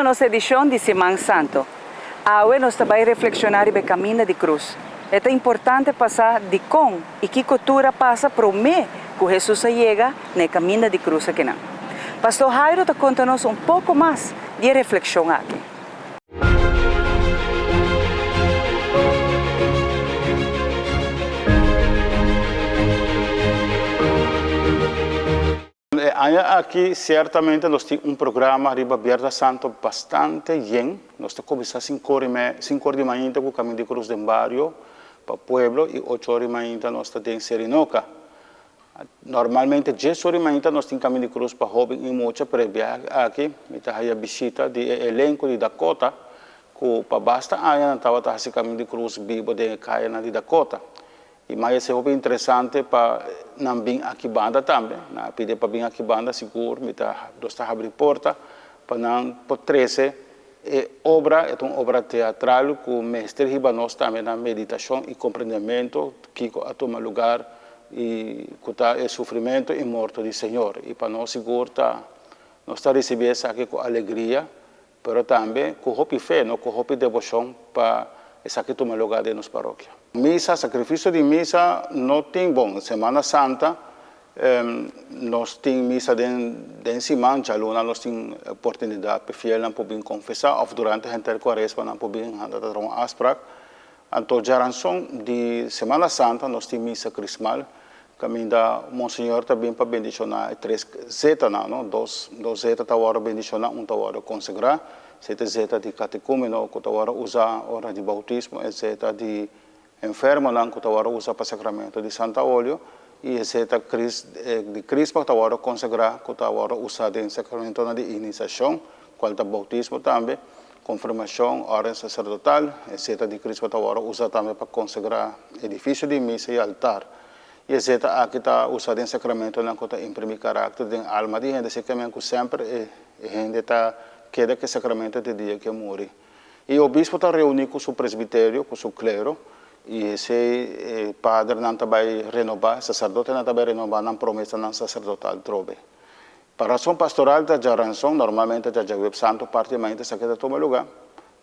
nos edishon di Siman Santo. Awe nos ta bai reflekshoná riba e kaminda di krus. E ta importante pa sa dikon i kiko tur a pasa promé ku Hesus a yega na e kaminda di krus akinan. Pastor Jairo ta konta nos un poko mas di e reflekshon aki. E aña aki siertamente nos tin un programa riba Bierda Santo bastante yen. Nos ta kuminsá sinku or di mainta ku Kamin di Krus den bario pa pueblo i ocho or di mainta nos ta den Serinoka. Normalmente djes or di mainta nos tin Kamin di Krus pa hóben i mucha pero e biaha aki mi ta haya bishita di e elenko di Dakota ku pa basta aña nan tabata hasi Kamin di Krus bibo den e kayanan di Dakota. I mai esei hopi interesante pa nan bin aki banda tambe. Nan a pidi pa bin aki banda, sigur mi ta nos ta habri porta pa nan por trese e obra, e ta un obra teatral ku mester hiba nos tambe na meditashon i komprendementu kiko a tuma lugar i ku ta e sufrimentu i morto di Señor. I pa nos sigur ta nos ta risibí esaki ku alegria Pero tambe ku hopi fe, no ku hopi deboshon pa esaki tuma lugá den nos parokia. Misa, sakrifisio di misa no tin, bon, Semana Santa nos tin misa den den siman, djaluna nos tin oportunidat pa e fielnan por bin konfesá òf durante henter kuaresma nan por bin handa ta traha un afsprak. Anto djaranson di Semana Santa nos tin misa krismal Kaminda Monseñor ta bin pa bendishoná e tres zetanan, no? Dos, dos zeta ta wòrdu bendishoná, un ta wòrdu konsagrá. Esei ta e zeta di katekúmeno ku ta wòrdu usá ora di boutismo, e zeta di enfermonan ku ta wòrdu usá pa sakramento di Santa Olio, i e zeta kris, di krisma ku ta wòrdu konsagrá ku ta wòrdu usá den sakramentonan di inisashon, kual ta boutismo tambe, konfirmashon, órden saserdotal. E zeta di krisma ta wòrdu usá tambe pa konsagrá edifisio di misa i altar. I e zeta aki ta usá den sakramentonan ku ta imprimí karakter den alma di hende, sekemen ku semper e hende ta keda ku e sakramento te dia ku e muri. I e obispo ta reuní ku su presbiterio, ku su klero, i esei e padernan ta bai renobá, e saserdotenan ta bai renobá nan promesanan saserdotal trobe. Pa rason pastoral ta djaranson, normalmente ta djaweps santu parti mainta esaki ta tuma lugá.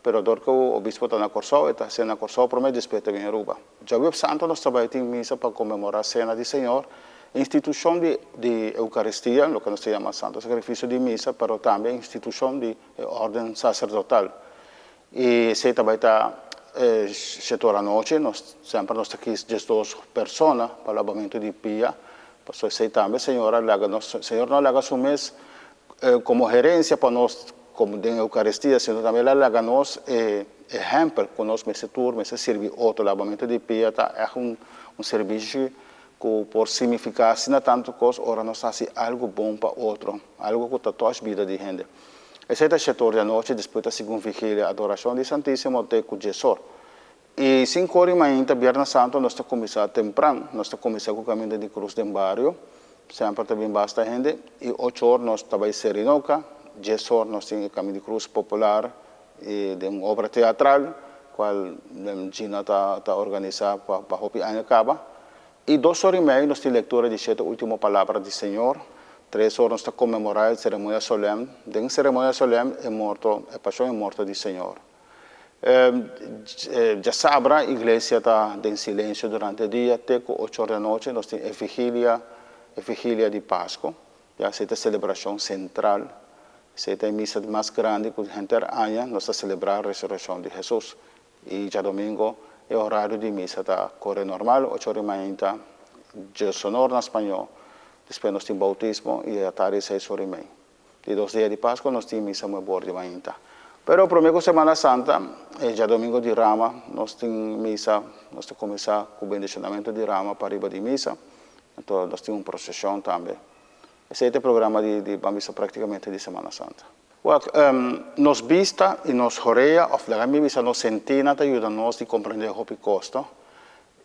Pero dor ku obispo ta na Kòrsou, e ta hasié na Kòrsou promé despues ta bin Aruba. Djaweps Santu nos ta bai tin misa pa konmemorá Sena di Señor, institushon di di Eukaristia, loke nos ta yama Santo Sakrifisio di Misa, pero tambe institushon di e órden saserdotal. I esei ta bai ta shete ora anochi, nos semper nos ta kis diesdos persona pa labamentu di pia, pasobra esei tambe Señor a laga nos, Señor no a laga su mes Komo herensia pa nos komo den Eukaristia, sino tambe el a laga nos e ehèmpel ku nos mester tur mester sirbi otro. Labamentu di pia ta ègt un servisio ku por signifiká asina tantu kos ora nos hasi algu bon pa otro, algu ku ta tòch bida di hende. Esei ta shetor di anochi, despues ta sigui un vigilia, adorashon di Santísimo te ku diesor. I sinkor i mainta Bierna Santo nos ta kuminsá tempran, nos ta kuminsá ku kaminda di krus den bario, semper ta bin basta hende, i ocho or nos ta bai Serinoka, dies or nos tin e kaminda di krus popular i den un obra teatral kual Gina ta ta organisá pa pa hopi aña kaba, i dos or i mei nos tin lektura di shete ultimo palabra di Señor, tres or nos ta konmemorá e seremonia solèm, den seremonia solèm e morto, e pashon i morto di Señor. Djasabra iglesia ta den silencio durante dia te cu ocho or di anochi nos tin e vigilia e vigilia di Pasco ya esey ta e celebracion central esey ta e misa mas grandi cu henter aña nos ta celebra resurreccion di Jesus y djadomingo e horario di misa ta core normal ocho or di mainta dies-or na spaño despues nos tin bautismo y atardi seis or y mei. Di dos dia di Pascua nos tin misa muy bor di mainta. Pero prome cu Semana Santa, e djadomingo di Rama, nos tin misa, nos ta cuminsa cu bendicionamento di rama pariba di misa, anto nos tin un procesion tambe. Esey ta e programa di, di ban bisa practicamente di Semana Santa. Wak, nos bista y nos horea, of laga mi bisa nos sentina ta yuda nos di comprende hopi cos, no?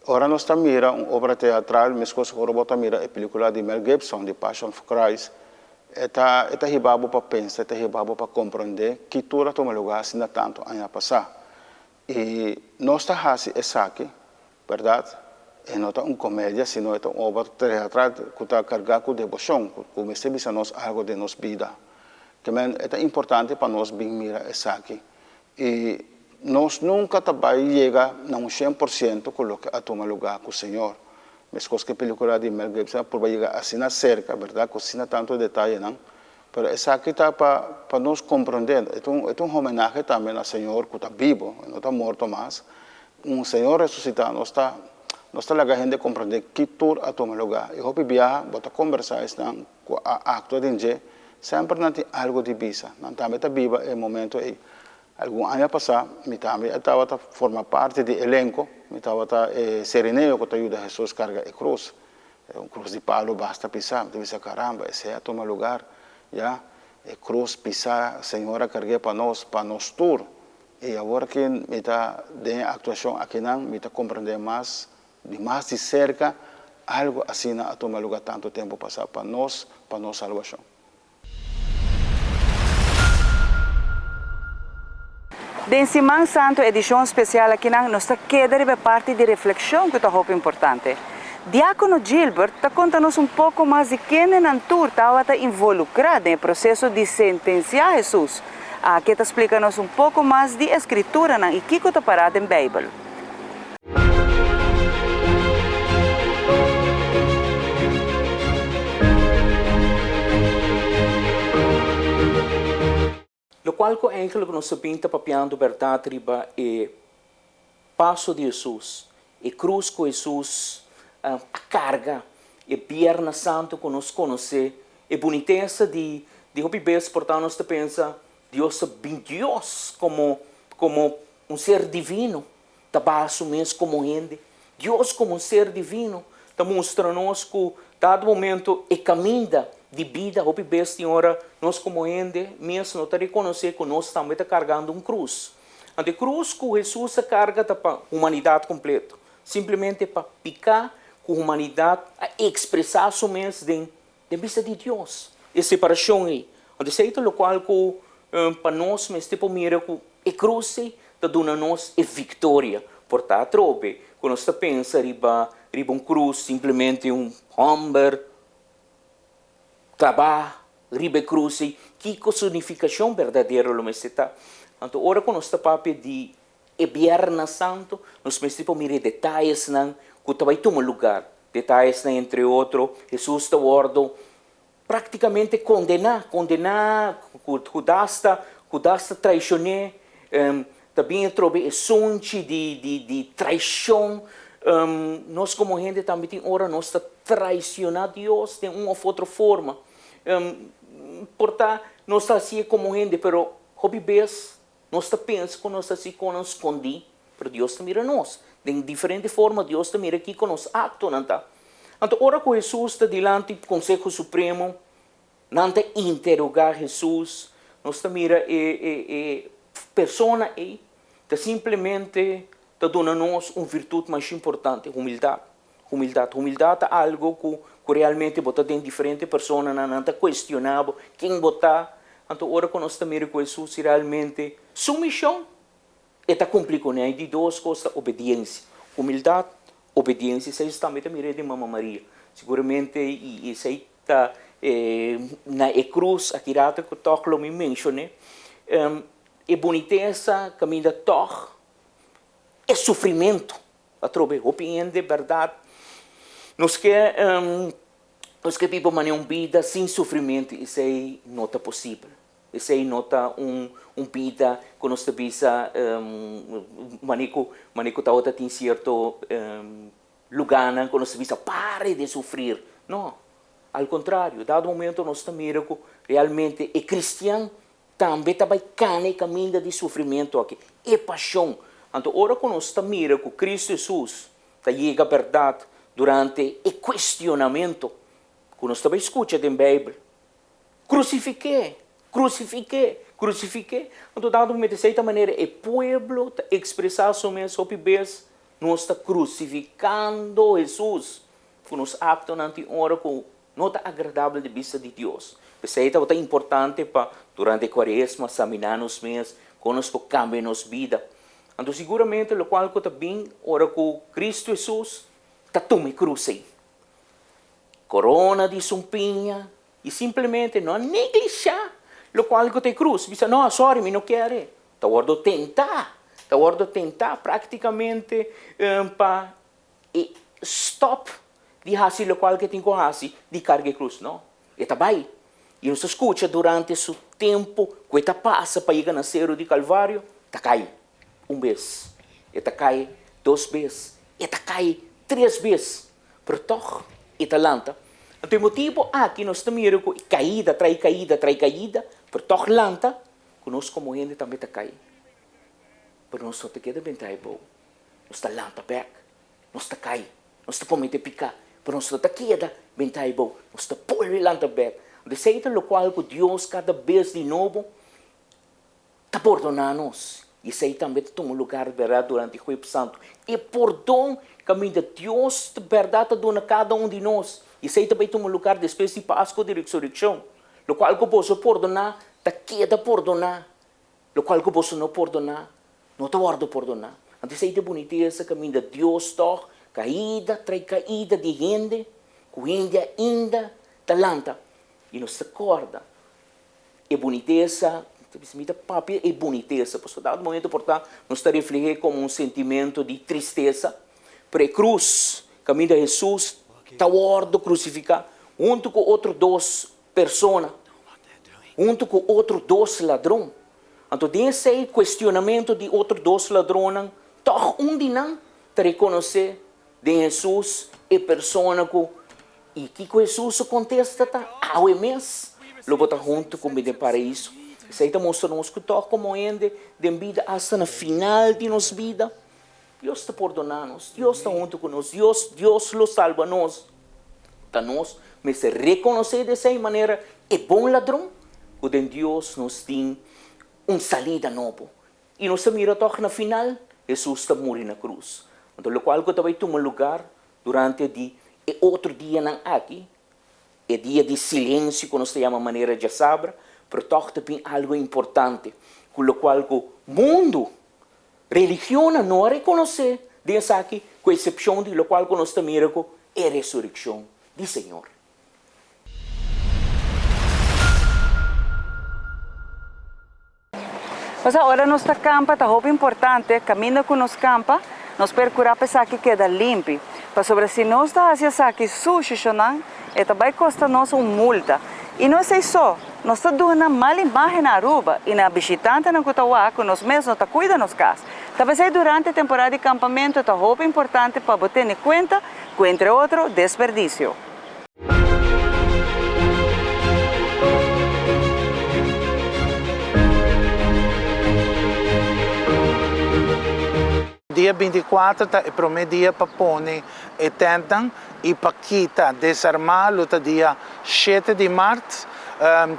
Ora nos ta mira un obra teatral, meskos ku ora bo ta mira e pelikula di Mel Gibson, The Passion of Christ, e ta e ta hiba bo pa pensa, e ta hiba bo pa komprendé ki tur a tuma lugá asina tantu aña pasá. I nos ta hasi esaki, bèrdat, e no ta un komedia, sino e ta un obra teatral ku ta kargá ku deboshon, ku mester bisa nos algu den nos bida. Ke men e ta importante pa nos bin mira esaki. I nos nunka ta bai yega na un 100% ku loke a tuma lugá ku Señor. Meskos ku e pelikula di Mel Gibson a purba yega asina serka, bèrdat, ku asina tantu detayenan. Pero esaki ta pa pa nos komprondé. E ta un e ta un homenahe tambe na Señor ku ta bibo, e no ta morto mas. Un Señor resusitá nos ta nos ta laga hende komprondé ki tur a tuma lugá. I hopi biaha bo ta kombersá esnan ku a aktua den dje, semper nan tin algu di bisa. Nan tambe ta biba e momento ei. Algun aña pasá, mi tambe a tabata forma parti di elenko. Mi tabata e serineo ku ta yuda Hesus karga e krus. Un krus di palu basta pisá. Mi ta bisa, Karamba, esei a tuma lugar ya. E krus pisá, Señor a karg'é pa nos, pa nos tur. I awor ki mi ta den e aktuashon akinan, mi ta komprendé mas Di mas di serka, algu asina a tuma lugá tantu tempu pasá pa nos, pa nos salbashon. Den Siman Santu edishon spesial akinan nos ta keda riba e parti di reflekshon ku ta hopi importante. Diákono Gilbert ta konta nos un poko mas di kendenan tur tabata involukrá den e proseso di sentensiá Hesus. Aki e ta splika nos un poko mas di e Skrituranan i kiko ta pará den Beibel. Lokual ku eigenlijk nos ta bin ta papiando bèrdat riba e paso di Hesus, e krus ku Hesus a karga, e Bierna Santu ku nos konosé, e bunitesa di di hopi bes por ta nos ta pensa Dios ta bin Dios komo komo un ser divino ta baha su mes komo hende. Dios komo un ser divino ta mustra nos ku dado momento e kaminda di bida hopi bes tin ora nos komo hende mes no ta rekonosé ku nos tambe ta kargando un krus. Anto e krus ku Hesus a karga ta pa humanidat kompleto, simplemente pa piká ku humanidat a ekspresá su mes den Den bista di Dios, e separashon ei. Anto esei ta lokual ku pa nos mester por mira ku e krus ei ta duna nos e viktoria. Por ta atrobe ku nos ta pensa riba riba un krus simplemente un hòmber klabá riba e krus ei, kiko su nifikashon berdadero lo mester ta? Anto ora ku nos ta papia di E Bierna Santu, nos mester por mira e detayesnan ku ta bai tuma lugar. Detayesnan entre otro, Hesus ta wòrdu práktikamente kondená, kondená ku Hudas ta, Hudas ta traishon'é, ta bin atrobe e sunchi di di di traishon. Nos komo hende tambe tin ora nos ta traisioná Dios den un òf otro forma. Por ta nos ta hasié komo hende, pero hopi bes Nos ta pensa ku nos ta hasi konan skondí, pero Dios ta mira nos. Den diferente forma Dios ta mira kiko nos aktonan ta. Anto ora ku Hesus ta dilanti Konseho Supremo, nan ta interogá Hesus, nos ta mira e e e persona ei ta simplemente ta duna nos un virtut masha importante, humildat. Humildat. Humildat ta algu ku ku realmente bo ta den diferente personanan, nan ta kuestioná bo ken bo ta. Anto ora ku nos ta mira ku Hesus si realmente su mishon e ta kumpli kuné. I di dos kos ta obediensia. Humildat, obediensia. Esei nos tambe ta mir'é den Mama Maria. Siguramente i esei ta na e krus aki rato ku tòg lo mi menshoné. E bunitesa kaminda tòg e sufrimentu. Atrobe hopi hende bèrdat nos ke nos ke biba manera un bida sin sufrimentu esei no ta posibel esei no ta un un bida ku nos ta bisa manera ku manera ku tabata tin sierto lugánan ku nos ta bisa pare de sufrir no al kontrario dado momento nos ta mira ku realmente e kristian Tambe ta bai kana e kaminda di sufrimentu aki, e pashon. Anto ora ku nos ta mira ku Kristu Hesus ta yega bèrdat durante e kuestionamentu ku nos ta bai skucha den Beibel, Krusifik'é! Krusifik'é! Krusifik'é! Anto dado momento esei ta manera e pueblo ta ekspresá su mes hopi bes, nos ta krusifikando Hesus ku nos aktonan tin ora ku No ta agradabel di bista di Dios. P'esei tabata importante pa durante e Kuaresma saminá nos mes kon nos por kambia nos bida. Anto siguramente lokual ku ta bin ora ku Kristu Hesus ta tuma e krus ei, korona di sumpiña i simplemente no a neglishá. Lokual ku ta e krus. Bisa, no, sorry, mi no kier e. Ta wòrdu tentá, ta wòrdu tentá práktikamente pa e stòp di hasi lokual ku e tin ku hasi di karga e krus. No, e ta bai. I nos ta skucha durante su tempu ku e ta pasa pa yega na seru di Kalvario, ta kai un bes, e ta kai dos bes, e ta kai tres bes, pero tòg e ta lanta. Anto e motibu aki nos ta mira ku e kaida trai kaida trai kaida, pero tòg lanta, ku nos komo hende tambe ta kai. Pero nos no ta keda benta ebou. Nos ta lanta bèk. Nos ta kai. Nos ta komete piká. Pero nos no ta keda benta ebou. Nos ta bolbe lanta bèk. Anto esei ta lokual ku Dios kada bes di nobo ta pordoná nos. I esei tambe ta tuma lugar bèrdat durante Jueves Santu. E pordon kaminda Dios bèrdat ta duna kada un di nos. I esei ta bai tuma lugar despues di Paskua di Resurekshon. Lokual ku boso pordoná ta keda pordoná, lokual ku boso no pordoná no ta wòrdu pordoná. Anto esei ta e bunitesa kaminda Dios tòg kaida trai kaida di hende ku hende ainda ta lanta. I nos ta kòrda e bunitesa, ta bisa mi ta papia e bunitesa, pasobra dado momento por ta nos ta refleh'é komo un sentimentu di tristesa, pero e krus kaminda Hesus ta wòrdu krusifiká huntu ku otro dos persona, huntu ku otro dos ladron. Anto den esei kuestionamentu di otro dos ladronnan, tòg un di nan ta rekonosé den Hesus e persona ku I kiko Hesus su kontesta ta? Awe mes lo bo ta huntu ku mi den Paraíso. Esei ta mustra nos ku tòg komo hende den bida asta na final di nos bida, Dios ta pordoná nos, Dios ta huntu ku nos, Dios, Dios lo salba nos. Ta nos mester rekonosé di esei manera e bon ladron ku den Dios nos tin un salida nobo. I nos ta mira tòg na final Hesus ta muri na krus. Anto lokual ku ta bai tuma lugar durante di e otro dianan aki, e dia di silensio ku nos ta yama manera djasabra, pero tòg ta bin algu importante ku lokual ku mundu Religionnan no a rekonosé den esaki ku eksepshon di lokual ku nos ta mira ku e resurekshon di Señor. Pasobra ora nos ta kampa ta hopi importante kaminda ku nos kampa nos perkurá pa esaki keda limpi, pasobra si nos ta hasi esaki sushi shonan e ta bai kosta nos un multa. I no esei so, Nos ta duna mal imágen na Aruba i na bishitantenan ku ta wak ku nos mes no ta kuida nos kas. Ta p'esei durante temporada di kampamentu ta hopi importante pa bo tene kuenta ku entre otro desperdisio. Dia 24 ta e promé dia pa pone e tèntnan i pa kita, desarmá, lo ta dia shete di mart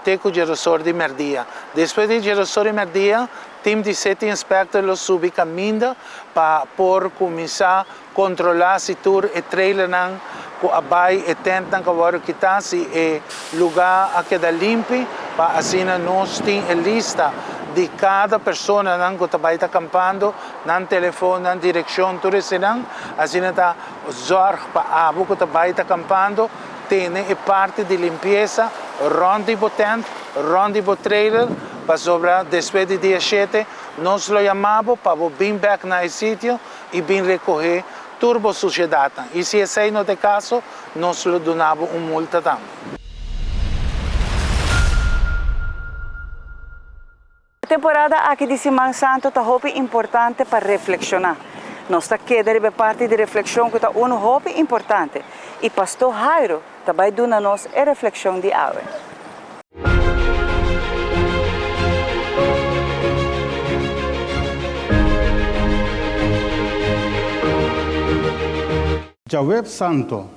te ku djerosor di mèrdia. Despues di djerosor di mèrdia, tim di City Inspector lo subi kaminda pa por kuminsá kontrolá si tur e trailernan ku a bai, e tèntnan ku a wòrdu kitá, si e lugá a keda limpi, pa asina nos tin e lista di kada personanan ku ta bai ta kampando, nan telefon, nan direkshon, tur eseinan. Asina ta zòrg pa abo ku ta bai ta kampando tene e parti di limpiesa rònt di bo tènt, rònt di bo trailer, pasobra despues di dia shete nos lo yama bo pa bo bin bèk na e sitio i bin rekohé tur bo sushedatnan. I si esei no ta e kaso, nos lo duna bo un multa tambe. E temporada aki di Siman Santu ta hopi importante pa reflekshoná. Nos ta keda riba e parti di reflekshon ku ta unu hopi importante i Pastor Jairo ta bai duna nos e reflekshon di awe. Djaweps Santo.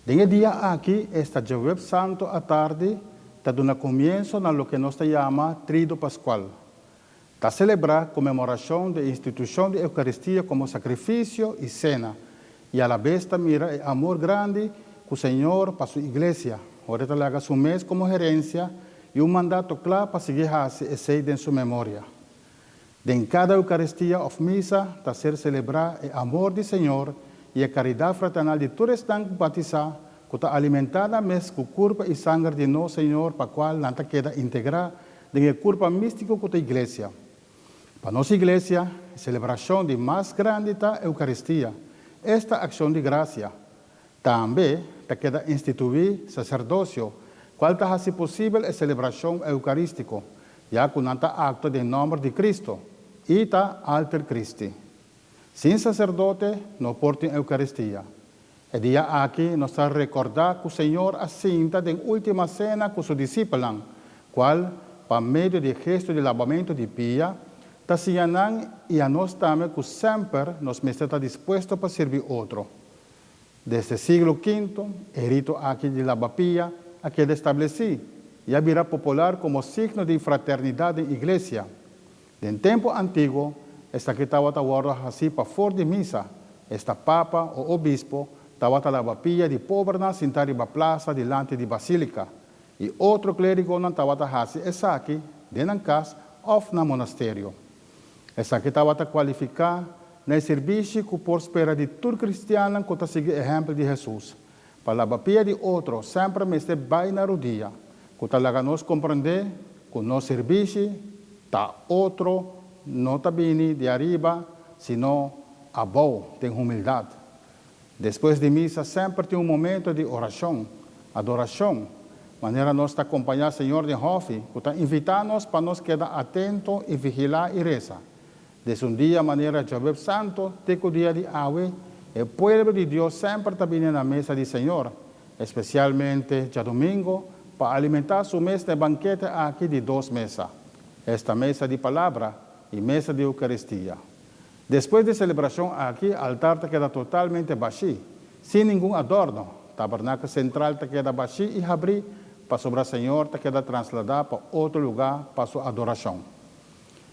Den e dia aki, esta djaweps santo atardi, ta duna komienso na loke nos ta yama Trido Paskual. Ta selebrá konmemorashon di e institushon di Eukaristia komo sakrifisio i sena, i alabes ta mira e amor grandi ku Señor pa Su Iglesia, ora e ta laga Su mes komo herensia i un mandato kla pa sigui hasi esei den Su memoria. Den kada Eukaristia òf misa ta ser selebrá e amor di Señor i e karidat fraternal di tur esnan ku batisá. ku ta alimentá nan mes ku kurpa i sanger di nos Señor pa kual nan ta keda integrá den e kurpa místiko ku ta Iglesia. Pa nos Iglesia, e selebrashon di mas grandi ta Eukaristia, esta akshon di grasia. Tambe ta keda instituí saserdosio, kual ta hasi posibel e selebrashon eukarístiko, ya ku nan ta aktua den nòmber di Kristo i ta alter Christi. Sin saserdote no por tin Eukaristia. E dia aki nos ta rekordá ku Señor a sinta den Última Sena ku su disipelnan, kual, pa medio di e gesto di labamentu di pia, ta siña nan i a nos tambe ku semper nos mester ta dispuesto pa sirbi otro. Desde siglo kinto, e rito aki di laba pia a keda establesí i a bira popular komo signo di fraternidat den iglesia. Den tempu antiguo, esaki tabata wòrdu hasí pafor di misa, esta papa o obispo tabata laba pia di pobernan sintá riba plasa dilanti di basílika, i otro klérigonan tabata hasi esaki den nan kas òf nan monasterio. Esaki tabata kualifiká na e sirbishi ku por spera di tur kristiannan ku ta sigui ehèmpel di Hesus. Pa laba pia di otro semper mester bai na rudia, ku ta laga nos komprendé ku nos sirbishi ta otro no ta bini di ariba sino abou den humildat. Despues di misa semper tin un momento di orashon, adorashon, manera nos ta kompañá Señor den hòfi ku ta invitá nos pa nos keda atento i vigilá i resa. Desde un dia manera Djaweps Santo te ku dia di awe, e pueblo di Dios semper ta bini na mesa di Señor, espesialmente djadumingo, pa alimentá su mes na e bankete aki di dos mesa, esta mesa di Palabra i mesa di Eukaristia. Despues di e selebrashon aki, altar ta keda totalmente bashí, sin ningun adorno. Tabernakel sentral ta keda bashí i habrí, pasobra Señor ta keda trasladá pa otro lugá pa su adorashon.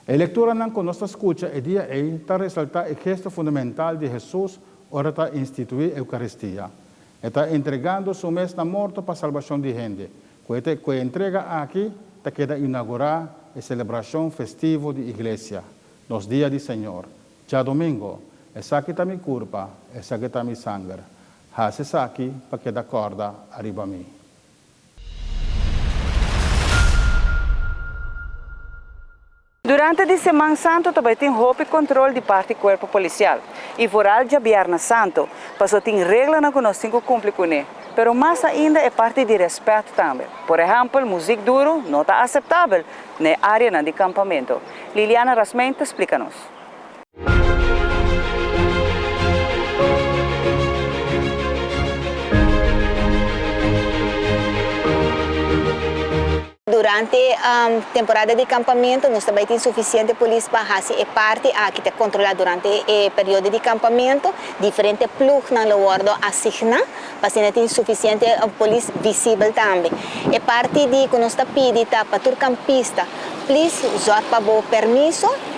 E lekturanan ku nos ta skucha e dia ei ta resaltá e gesto fundamental di Hesus ora ta instituí Eukaristia. E ta entregando su mes na morto pa salbashon di hende. Ku e ku e entrega aki ta keda inaugurá e selebrashon festivo di Iglesia, nos dia di Señor, djadomingo. Esaki ta mi kurpa, esaki ta mi sanger. Hasi esaki pa keda kòrda ariba mi. Durante di Seman Santo ta bai tin hopi control di parti cuerpo policial y vooral djabièrnè Santo, paso tin reglanan cu nos tin cu cumpli cune, pero mas ainda e parti di respet tambe. Por ehempel muziek duro no ta aceptabel na e areanan di campamento. Liliana Rasmijn ta splica nos. Durante temporada di campamento nos ta bay tin suficiente polis pa haci e parti aki ta controla durante e periodo di campamento. Diferente ploegnan lo wordo asigna pa asina tin suficiente polis visibel tambe. E parti di cu nos ta pidi ta pa tur campista please zorg pa bo permiso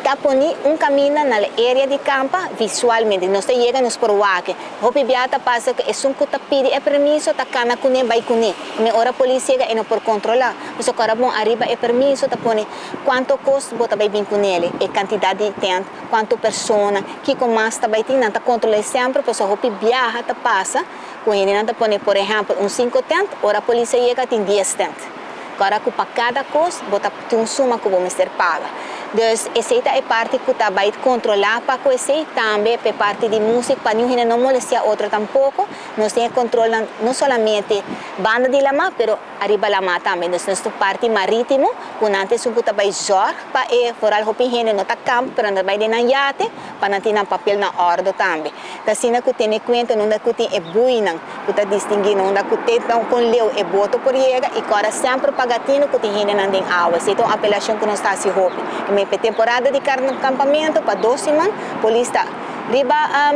ta poni un caminda na e area di campa visualmente. Nos ta yega nos por wak. Hopi bia ta pasa cu esun cu ta pidi e permiso ta cana cune bay cune. Mi ora polis yega e no por controla. Pasobra cu ora bon ariba e permiso ta pone cuanto cos bo ta bay bin cunele, e cantidad di tent, cuanto persona, kico mas ta bay tin. Nan ta controla e semper pasobra hopi biaha ta pasa cu hendenan ta pone por ehempel un cinco tent, ora polis a yega tin dies tent. Cu ora cu pa cada cos bo ta tin un suma cu bo mester paga. Dus esey ta e parti cu ta bay controla pa cu esey, tambe pa e parti di music pa niun hende no molestia otro tampoco. Nos tin e controlnan no solamente banda di lama pero ariba lama tambe. Dus nos ta parti maritimo cu nan ta esun cu ta bay zorg pa e vooral hopi hende no ta camp pero nan ta bay den nan yate pa nan tin nan papel na ordo tambe. Ta asina cu tene cuenta nunda cu tin e buinan cu ta distingui nunda cu te con leu e boto por yega y cora semper paga tino cu tin hendenan den awa. Esey ta un apelacion cu nos ta haci hopi. Y pa e temporada di campamento pa dos siman polis ta riba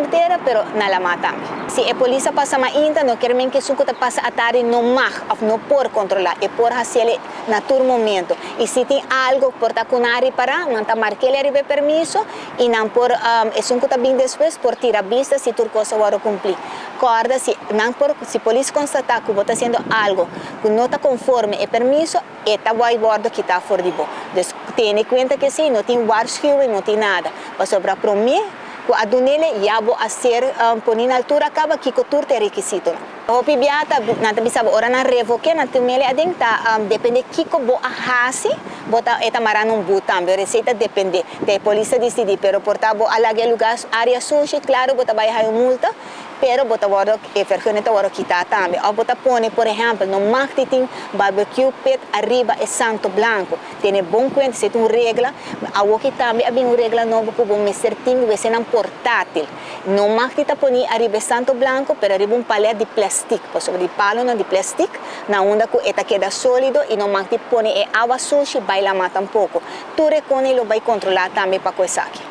tera pero na lama tambe. Si e polis a pasa mainta no kier men ku esun ku ta pasa atardi no mag òf no por kontrolá. E por hasiel na tur momento. I si tin algu por ta ku nan a ripará, nan ta mark'el ariba e permiso i nan por esun ku ta bin despues por tira bista si tur kos a wòrdu kumplí. Kòrda si nan por si polis konstatá ku bo ta hasiendo algu ku no ta konforme e permiso, E ta bai wordo kita for di bo. Dus tene cuenta ke si no tin waarschuwing, no tin nada. Pasobra prome cu a dunele ya bo a ser poni na altura caba kico tur ta e requisitonan. Hopi bia ta nan ta bisa bo ora nan revoke nan tin mele aden ta depende kiko bo a hasi bo ta e ta mara na un but tambe ora esey ta depende ta e polis ta disidi pero por ta bo a laga e lugar area sushi claro bo ta bay haya un multa pero bo ta wordo e vergunning ta wordo kita tambe of bo ta pone por ehempel no mag di tin barbecue pit ariba e santo blanco tene bon cuenta esey ta un regla awoki tambe a bin un regla nobo cu bo mester tin wesenan portatil. No mag di ta poni ariba e santo blanco, pero ariba un palet di plastic, pasobra di palonan di plastic, na unda cu e ta keda solido y no mag di pone e awa sushi bay lama tampoco. Tur e cone lo bay controla tambe pa cu esaki.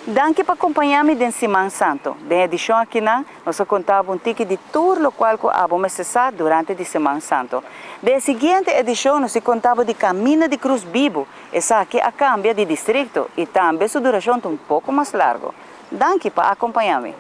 Danki pa compaña mi den Siman Santo. Den edicion akinan nos a conta bo un tiki di tur locual cu abo mester sa durante di Siman Santo. Den e siguiente edicion nos di conta bo di Camino di Cruz Bibu. Esaki a cambia di districto y tambe su duracion ta un poco mas largo. Danki pa acompaña mi.